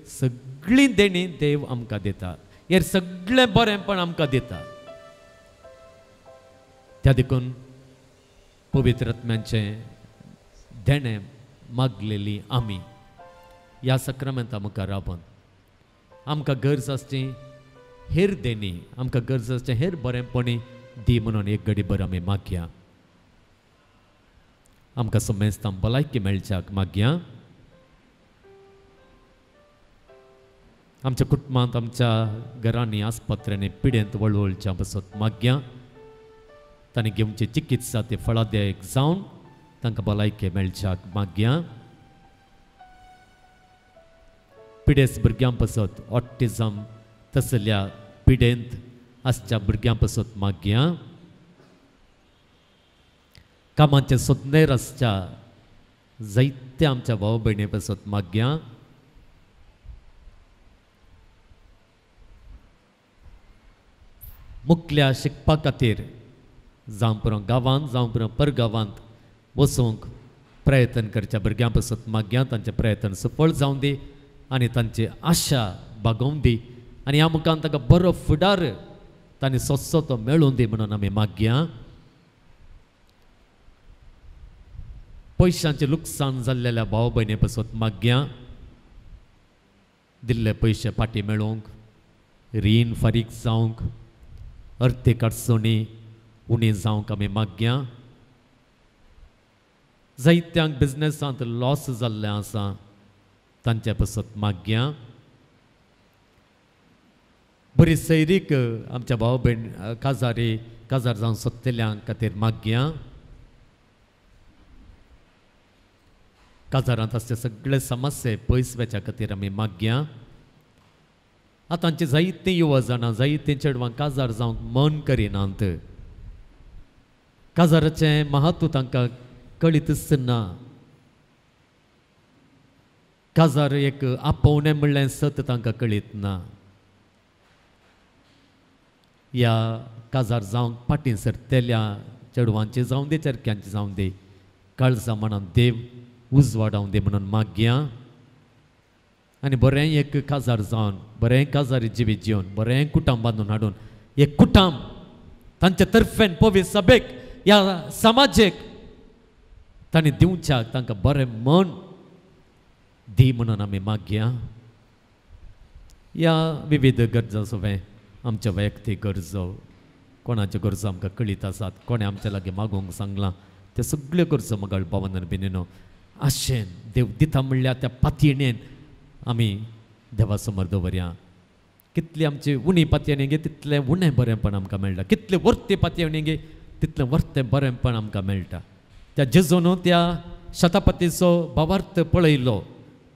सगळीं देणीं देव आमकां दिता, हेर सगळें बरेंपण आमकां दिता. त्या देखून पवित्र आत्म्यांचें देणें मागलेली आमी ह्या सक्रामेंता मुखार रावन आमकां गरज आसची हेर देणी, आमकां गरज आसचें हेर बरेंपणी दी म्हणून एक घडी भर आमी मागया. आमकां समेस्तां भलायकी मेळच्याक मागया. आमच्या कुटुंबांत, आमच्या घरांनी, आस्पत्र्यांनी पिडेंत वळवळच्या बसत मागया. तांणी घेवची चिकित्सा ती फळादायक जावन तांकां भलायकी मेळच्याक मागया. पिडेस्त भुरग्यां पासत, ऑटिजम तसल्या पिडेंत आसच्या भुरग्यां पासत मागया. कामाचे सोदनेर आसच्या जायत्या आमच्या भाव भयणी पासत मागया. मुखल्या शिकपा खातीर जावं पुरो गांवांत, जावं पुरो परगांवांत वचूंक प्रयत्न करच्या भुरग्यां पासत मागया. तांचें प्रयत्न सफळ जावं दी आनी तांची आशा बागोवं दी आनी ह्या मुखान तांकां बरो फुडार तांणी सोदचो तो मेळूं दी म्हणून आमी मागया. पयशांचें लुकसाण जाल्लेल्या भाव भयणी पासत मागया. दिल्ले पयशे फाटीं मेळोवंक, रीण फारीक जावंक, अर्थीक अडचणी उणी जावंक आमी मागया. जायत्यांक बिजनेसांत लॉस जाल्लें आसा तांचे पासत मागया. बरी सैरीक आमच्या भाव भयण काजारी काजार जावन सोदतल्यां खातीर मागया. काजारांत आसचे सगळे समस्ये पयस वचच्या खातीर आमी मागया. आतांची जायतीं युवा जाणां, जायतीं चेडवां काजार जावंक मन करिनात. काजाराचें महत्व तांकां कळीतच ना. काजार एक आपोवणें म्हणलें सत तांकां कळीत ना. ह्या काजार जावंक फाटीं सरतल्या चेडवांची जावं दी, चेरक्यांची जावं दी, काळजा मनान देव उजवाडावं दी म्हणून मागया. आनी बरें एक काजार जावन, बरें काजारी जिवीत जिवन, बरें कुटुंब बांदून हाडून एक कुटुंब तांचे तर्फेन पवित्र सभेक ह्या समाजेक तांणी दिवच्याक तांकां बरें मन दी म्हणून आमी मागया. ह्या विविध गरजां सगळें आमच्या वैयक्तीक गरजो, कोणाच्यो गरजो आमकां कळीत आसात, कोणें आमच्या लागीं मागूंक सांगलां त्यो सगळ्यो गरजो मगाळ भावन आनी भयणीनो आशेन देव दिता म्हणल्यार त्या पातयेन आमी देवा समोर दवरया. कितली आमची उणी पातयेणी गे तितलें उणें बरेंपण आमकां मेळटा, कितलें वर्ते पातयेणी गे तितलें वर्तें बरेंपण आमकां मेळटा. त्या जेजून त्या शतापतीचो भावार्थ पळयलो,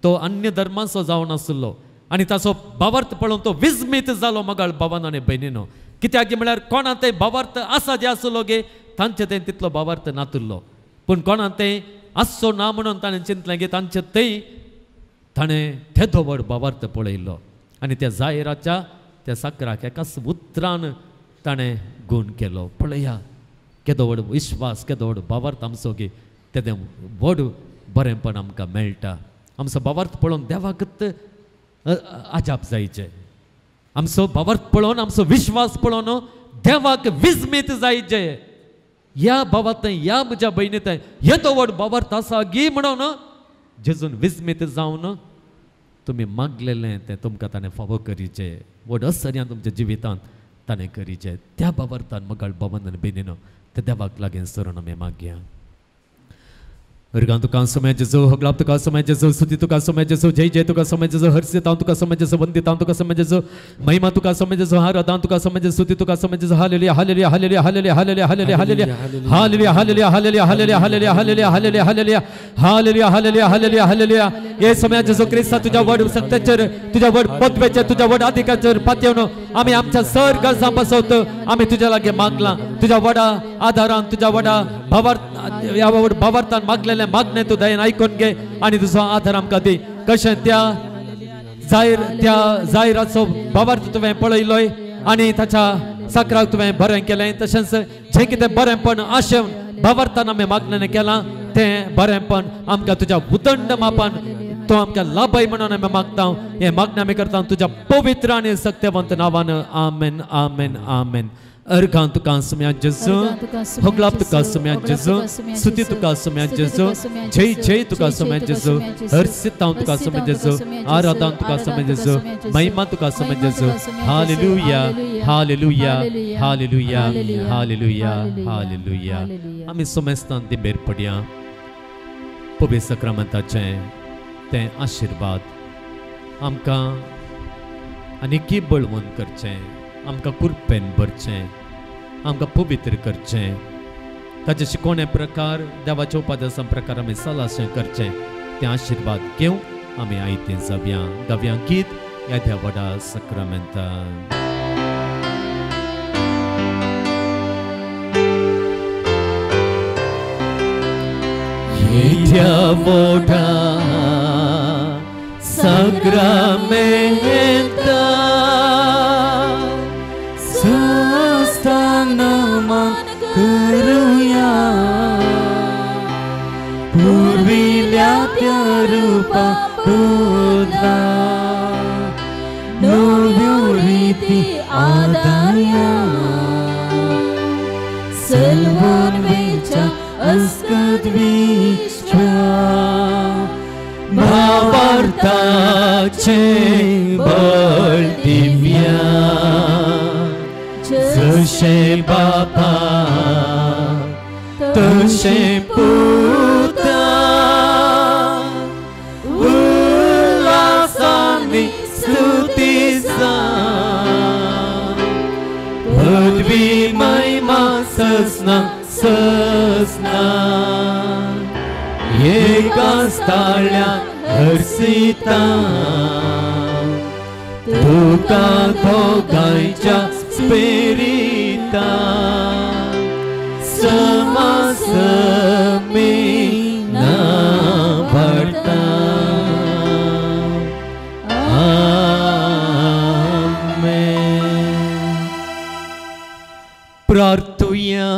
तो अन्य धर्माचो जावन आसलो आनी ताचो भावार्थ पळोवन तो विस्मीत जालो मगाळ भावान आनी भयणीनो. कित्याक म्हळ्यार कोणा ते भावार्थ आसा जे आसलो गे तांचे ते तितलो भावार्थ नातुल्लो, पूण कोणा ते आसचो ना म्हणून ताणें चिंतलें गे तांचे ते ताणें तेदो व्हड भावार्थ पळयलो आनी त्या जायराच्या त्या साकराक एकाच उतरान ताणें गूण केलो. पळया केदो व्हड विश्वास, केदो व्हड भावार्थ आमचो गे तेदें व्हड बरेंपण आमकां मेळटा. आमचो भावार्थ पळोवन देवाकच अजाप जायचें, आमचो भावार्थ पळोवन, आमचो विश्वास पळोवन देवाक विस्मीत जायचें. ह्या भावांत, ह्या म्हज्या भयणींत येदो व्हड भावार्थ आसा गी म्हणून जेजून विस्मीत जावन तुमी मागलेलें तें तुमकां ताणें फावो करीचें, व्हड असर्यान तुमच्या जिवितांत ताणें करीचें. त्या भावार्थान मगाळ भावन आनी भयणीनो ते देवाक लागीं सरून आमी मागया. अर्गां तुका समय जेजू, हगलाप तुका समय जेजू, स्तुती तुका समय जेजू, जय जय तुका समय जेजू, हर्षित हांव तुका समय जेजू, वंदित हांव तुका समय जेजू, महिमा तुका समय जेजू, आराधना तुका समय जेजू, स्तुती तुका समय जेजू. Hallelujah hallelujah hallelujah hallelujah hallelujah hallelujah hallelujah hallelujah hallelujah hallelujah hallelujah hallelujah hallelujah hallelujah hallelujah hallelujah hallelujah hallelujah. हे समय जेजू क्रिस्ता तुझ्या व्हड सत्याचेर, तुझ्या व्हड पदवेचेर, तुझ्या व्हड अधिकाराचेर पातयेवन आमी आमच्या सर गरजां बसवत आमी तुज्या लागीं मागलां. तुझ्या व्हडा आदारान, तुझ्या व्हडा भावार्थ, ह्या व्हड भावार्थान मागलेलें मागणें तूं दयेन आयकून घे आनी तुजो आदार आमकां दी. कशें त्या जायर त्या जायराचो भावार्थ तुवें पळयलोय आनी ताच्या साकराक तुवें बरें केलें, तशेंच जें कितें बरेंपण आशेवन भावार्थान आमी मागणें केलां तें बरेंपण आमकां तुज्या उदंड मापान तूं आमकां लाभय म्हणून आमी मागता. हें मागणें आमी करता तुज्या पवित्र आनी सक्तेवंत नांवान. आमेन आमेन आमेन. अर्घां तुका सुम्या जेजू, होगलाप तुका सुम्या जेजू, स्तुती तुका सुम्या जेजू, जय जय तुका सुम्या जेजू, हर्षितां तुका सुम्या जेजू, आराधन तुका सुम्या जेजू, महिमा तुका सुम्या जेजू। Hallelujah, hallelujah, hallelujah, hallelujah, hallelujah. आमी सुमेस्तान दिंबेर पडया। पवित्र सक्रामेंताचें तें आशिर्वाद आमकां आनीकी बळवंत करचें, आमकां कुरपेन भरचें, आमकां पवित्र करचें। ताचे शिकोवणे प्रकार देवाच्या उपादासा प्रकार आमी सलाशें करचें। तें आशिर्वाद घेवन आमी आयतें जावया। गावया गीत ह्या देवडा सक्रामेंतान। येद्या व्हडा साक्रामेंता सस्तानमान करुया, पुर्विल्या त्या रुपा बदला नव्यो रिती आदाया, सलवून वेच्या अस्कत विश्वा भावार्थाचें बळ दिव्या, जशें बापा तशें पुता, उल्हासांनी स्तुती पदवी महिमा ससना ससना, एकाच ताळ्यान हर्षिता तुका दोगांयच्या स्पिरिता, समासमी ना वाडटा। आमेन। प्रार्थुया।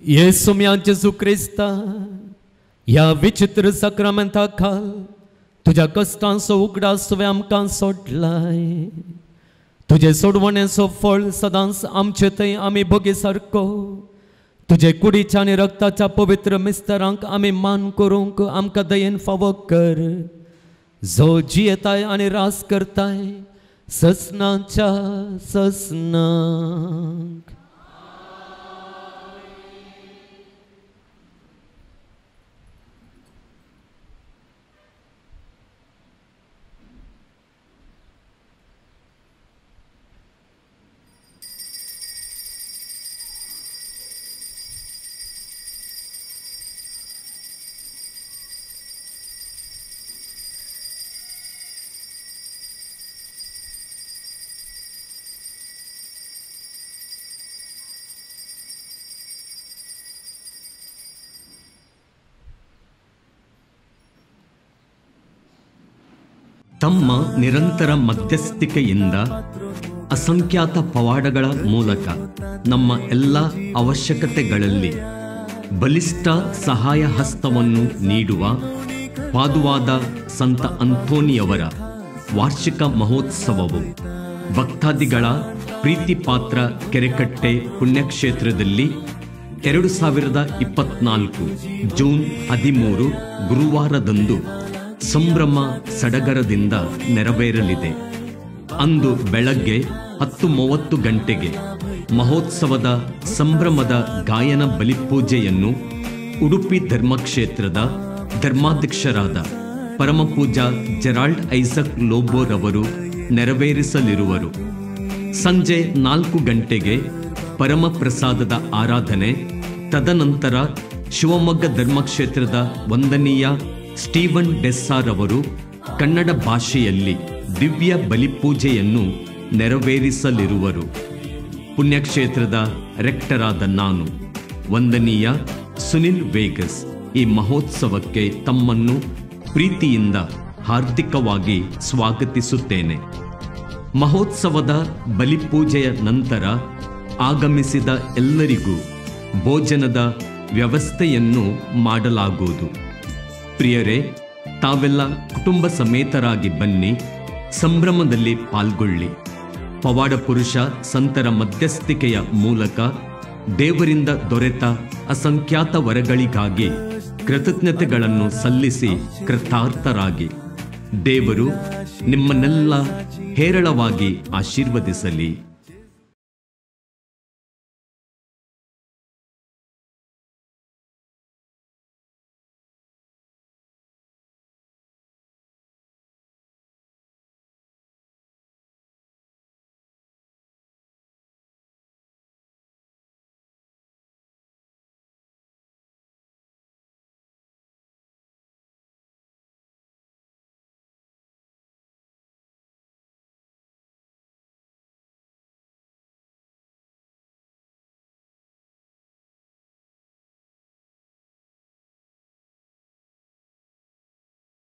येसू म्या जेजू क्रिस्ता, ह्या विचित्र सक्रामेंता खाल तुज्या कश्टांचो उगडास तुवें आमकां सोडलाय। तुजे सोडवणेचो फळ सदांच आमचे थंय आमी भोगी सारको तुजे कुडीच्या आनी रक्ताच्या पवित्र मिस्तरांक आमी मान करूंक आमकां दयेन फावो कर। जो जियेताय आनी रास करताय ससनाच्या ससनाक। ತಮ್ಮ ನಿರಂತರ ಮಧ್ಯಸ್ಥಿಕೆಯಿಂದ ಅಸಂಖ್ಯಾತ ಪವಾಡಗಳ ಮೂಲಕ ನಮ್ಮ ಎಲ್ಲ ಅವಶ್ಯಕತೆಗಳಲ್ಲಿ ಬಲಿಷ್ಠ ಸಹಾಯ ಹಸ್ತವನ್ನು ನೀಡುವ ಪಾದುವಾದ ಸಂತ ಅಂತೋನಿಯವರ ವಾರ್ಷಿಕ ಮಹೋತ್ಸವವು ಭಕ್ತಾದಿಗಳ ಪ್ರೀತಿಪಾತ್ರ ಕೆರೆಕಟ್ಟೆ ಪುಣ್ಯಕ್ಷೇತ್ರದಲ್ಲಿ 2024 ಜೂನ್ 13 ಗುರುವಾರದಂದು ಸಂಭ್ರಮ ಸಡಗರದಿಂದ ನೆರವೇರಲಿದೆ. ಅಂದು ಬೆಳಗ್ಗೆ 10:30 ಗಂಟೆಗೆ ಮಹೋತ್ಸವದ ಸಂಭ್ರಮದ ಗಾಯನ ಬಲಿಪೂಜೆಯನ್ನು ಉಡುಪಿ ಧರ್ಮಕ್ಷೇತ್ರದ ಧರ್ಮಾಧ್ಯಕ್ಷರಾದ ಪರಮಪೂಜಾ ಜೆರಾಲ್ಡ್ ಐಸಕ್ ಲೋಬೋರವರು ನೆರವೇರಿಸಲಿರುವರು. ಸಂಜೆ 4 ಗಂಟೆಗೆ ಪರಮಪ್ರಸಾದದ ಆರಾಧನೆ, ತದನಂತರ ಶಿವಮೊಗ್ಗ ಧರ್ಮಕ್ಷೇತ್ರದ ವಂದನೀಯ ಸ್ಟೀವನ್ ಡೆಸ್ಸಾರವರು ಕನ್ನಡ ಭಾಷೆಯಲ್ಲಿ ದಿವ್ಯ ಬಲಿಪೂಜೆಯನ್ನು ನೆರವೇರಿಸಲಿರುವರು. ಪುಣ್ಯಕ್ಷೇತ್ರದ ರೆಕ್ಟರಾದ ನಾನು ವಂದನೀಯ ಸುನಿಲ್ ವೇಗಸ್ ಈ ಮಹೋತ್ಸವಕ್ಕೆ ತಮ್ಮನ್ನು ಪ್ರೀತಿಯಿಂದ ಹಾರ್ದಿಕವಾಗಿ ಸ್ವಾಗತಿಸುತ್ತೇನೆ. ಮಹೋತ್ಸವದ ಬಲಿಪೂಜೆಯ ನಂತರ ಆಗಮಿಸಿದ ಎಲ್ಲರಿಗೂ ಭೋಜನದ ವ್ಯವಸ್ಥೆಯನ್ನು ಮಾಡಲಾಗುವುದು. ಪ್ರಿಯರೇ, ತಾವೆಲ್ಲ ಕುಟುಂಬ ಸಮೇತರಾಗಿ ಬನ್ನಿ. ಸಂಭ್ರಮದಲ್ಲಿ ಪಾಲ್ಗೊಳ್ಳಿ. ಪವಾಡ ಪುರುಷ ಸಂತರ ಮಧ್ಯಸ್ಥಿಕೆಯ ಮೂಲಕ ದೇವರಿಂದ ದೊರೆತ ಅಸಂಖ್ಯಾತ ವರಗಳಿಗಾಗಿ ಕೃತಜ್ಞತೆಗಳನ್ನು ಸಲ್ಲಿಸಿ ಕೃತಾರ್ಥರಾಗಿ. ದೇವರು ನಿಮ್ಮನ್ನೆಲ್ಲ ಹೇರಳವಾಗಿ ಆಶೀರ್ವದಿಸಲಿ.